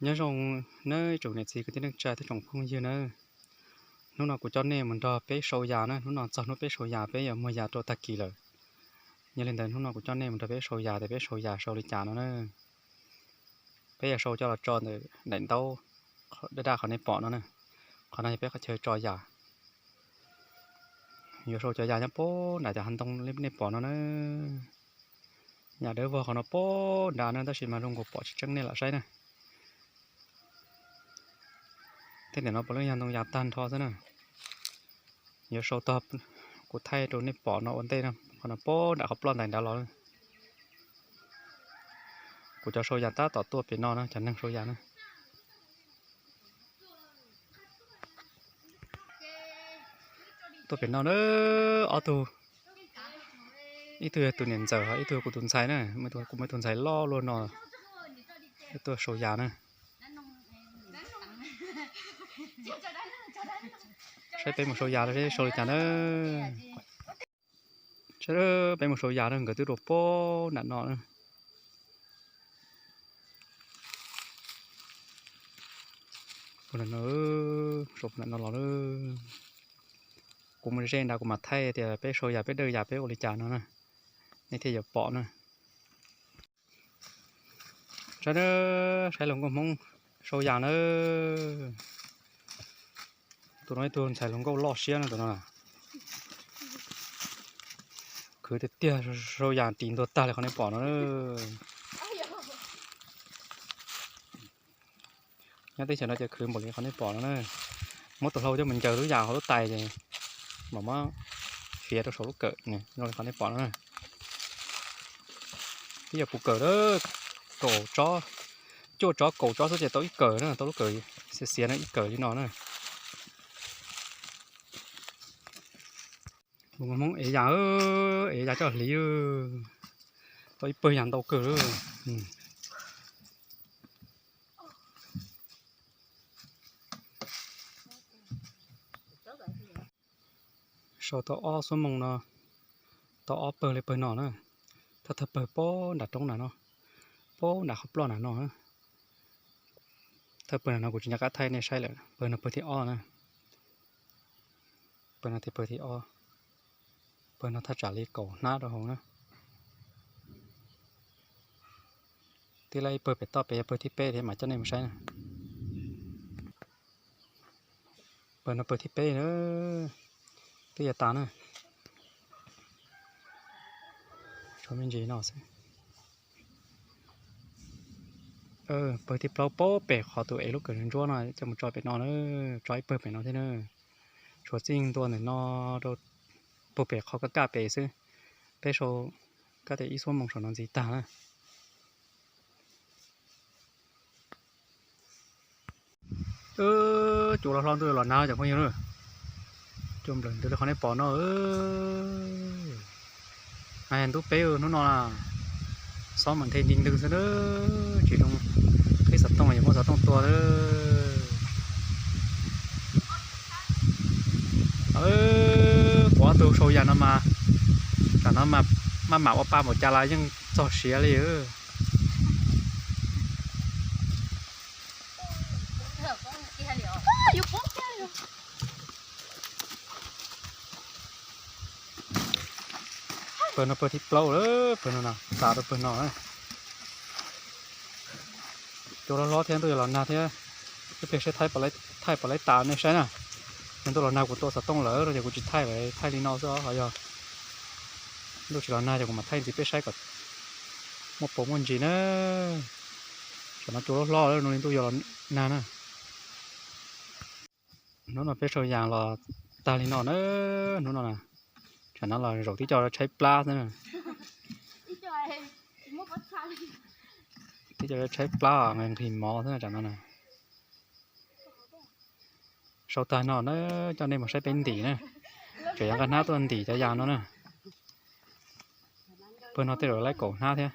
Nyob zoo nawb tsoom niam txiv kwv tij neej tsa thiab tsoom phooj ywg nawb. Hnub no kuv coj nej mus nrog peb sau yas na, hnub no txog hnub peb sau yas, peb yuav muag yas rau tag kis lawm. Yog li ntawd hnub no kuv coj nej mus nrog peb sau yas, tias peb sau yas sau li cas no na. Peb yuav sau coj los tso ntawm daim ntaub daj daj qhov nej pom no na. Qhov no yog peb qhov chaw tso yas. Yuav sau cov yas nyob puag nram cov hav ntoo li nej pom no na. Yas dawb vog qhov no puag nrad na, tab sis mas zoo nkaus pom tsis tseeb, nej lam saib na. Tej ntawm no puav leej yog ntoo yas tag nrho xwb na. Yuav sau tog kuv thaij rau nej pom no ua ntej na, qhov no puag nram qhov ploj ntais nrad los. Kuv cov sau yas tab tom tuaj pem no na, cov neeg sau yas na. Tuaj pem no na, ob tug, ib tug yog tus niam ntxawm, ib tug kuv tus ntxhais na, kuv muaj ib tug ntxhais loj luaj no, tuaj sau yas na. Saib peb mus sau yas no, saib sau li cas na. Saib peb mus sau yas no, nkawd twb dua puag nram no na. Puag nram no, sau puag nram no los na. Kuv mus ze nrad kuv mam thaij tias peb sau yas, peb dawj yas, peb ua li cas no na, nej thiaj yuav pom na. Saib, saib hluas nkauj Hmoob sau yas na. Tus no ib tug ntxhais hluas nkauj loj siab no, tus no khwv tiag tiag, sau yas ris ntuag tag li qhov nej pom no. Nyob teb chaws no ces khwv npaum li qhov nej pom no na. Muab tus hlau coj mus ncaws lub yas hauv lub tais ces mam muab fiav rau saum lub kawm zoo li qhov nej pom no na. Twb yog puv kawm lawm, kaum tsob, cuaj tsob kaum tsob xwb ces tau ib kawm na, tau lub kawm xiav xiav no ib kawm li no na. Hluas nkauj Hmoob ev yas, ev yas coj hliv, tau ib pawg yas ntau kawg. Sau tau ob xuab moos no, tau ob pawg li pawg no na. Thawj thawj pawg puag nram roob na no, puag nram qhov ploj na no. Thawj pawg na no kuv tsis nco qab thaij nej saib lawm, pawg no pawg thib ob na. Pawg no tias pawg thib ob, pawg no thaj tsam li kaum hnab rau hauv na. Tib lab ib pawg pem toj pem yog pawg thib peb thiab mam coj nej mus saib na. Pawg no pawg thib peb na, twb yuav tas na. Tshuav me ntsis no xwb. Pawg thib plaub puag pem qhov tus ev lub kawm ntsuab no coj mus tso pem no na, tso ib pawg pem no thiab na. Tshuav txij ntua ntawm no rau puag pem qhov kaj kaj pem xwb. Peb sau kaj tias ib xuab moos saum no ntxiv tag na. Cua los hlo ntuj los nag cov phooj ywg na. Cua nplawm ntws li qhov nej pom no. Ntub peb hnub no na, xob mas nthe nti ntws xwb na, tsis zoo qhib xov tooj, yuav muab xov tooj tua na. Kuv ob tug sau yas no mas, tsam no maj mam ua pa npaum cas los yeej txog siav li. Pawg no pawg thib plaub lawm, pawg no na, tas rau pawg no. Cua hlob hlob thiab ntuj yuav los nag thiab, ib pliag saib thaij puas laib tas nej saib na. Yog ntuj los nag kuv tua xov tooj lawm no ces kuv tsis thaij lawm, thaij li no xwb os. Ho yog ntuj tsis los nag ces kuv mam thaij ntxiv peb saib kom muaj puas muaj ntsis na. Tsam no cua hlob hlob lawm, ntuj yuav los nag na. Hnub no peb sau yas los tag li no na, hnub no na. Tsam no los zaum tib co tshaib plab xwb na. Tib co tshaib plab nqhis mov xwb na tsam no na. Sau tag no na, coj nej mus saib peb ntim na. Tseem yuav nqa hnab tuaj ntim cov yas no na. Pawg no tej zaum laib kaum hnab thiab.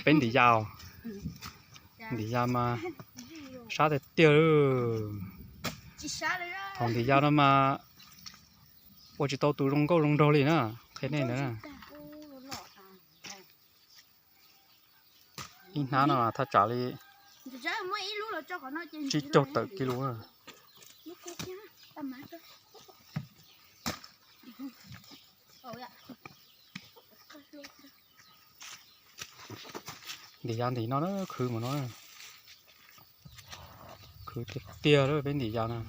Peb ntim yas, ntim yas mas sab tiag tiag li. Thaum ntim yas no mas ua tsis tau tus zoo nkauj zoo nraug li na, qhia nej ntawd na. Ib hnab no thaj tsam li tsib caug tawm kis lus na. Ntim yas ntim no na, khwv mus no. Khwv tiag tiag lawm peb ntim yas na.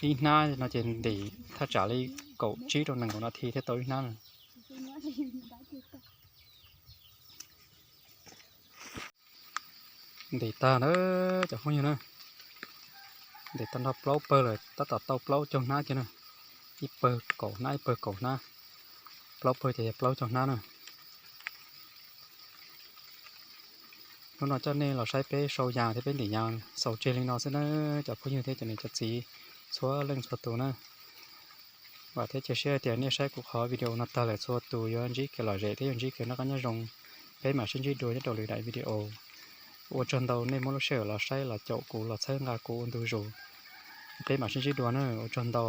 Ib hnab no ces ntim thaj tsam li kaum tsib rau nees nkaum nas this thiaj tau ib hnab na. Ntim tag na cov phooj ywg na. Ntim tag nrho plaub pawg lawm tab tom tau plaub caug hnab kiag na. Ib pawg kaum hnab, ib pawg kaum hnab. Plaub pawg ces yog plaub caug hnab na. Hnub no coj nej los saib peb sau yas thiab peb ntim yas xaus tseg li no xwb na cov phooj ywg thiab cov niam cov txiv txhua leej txhua tus na. Vam thiab cia siab tias nej saib kuv qhov video no tag lawm txhua tus yuav ntsib kev lom zem thiab yuav ntsib kev noj qab nyob zoo. Peb mam sib ntsib dua nyob rau lwm daim video. Ua tsaug ntau nej muab lub sij hawm los saib los caum kuv los txhawb nqa kuv ua ntu zus. Peb mam sib ntsib dua na, ua tsaug ntau.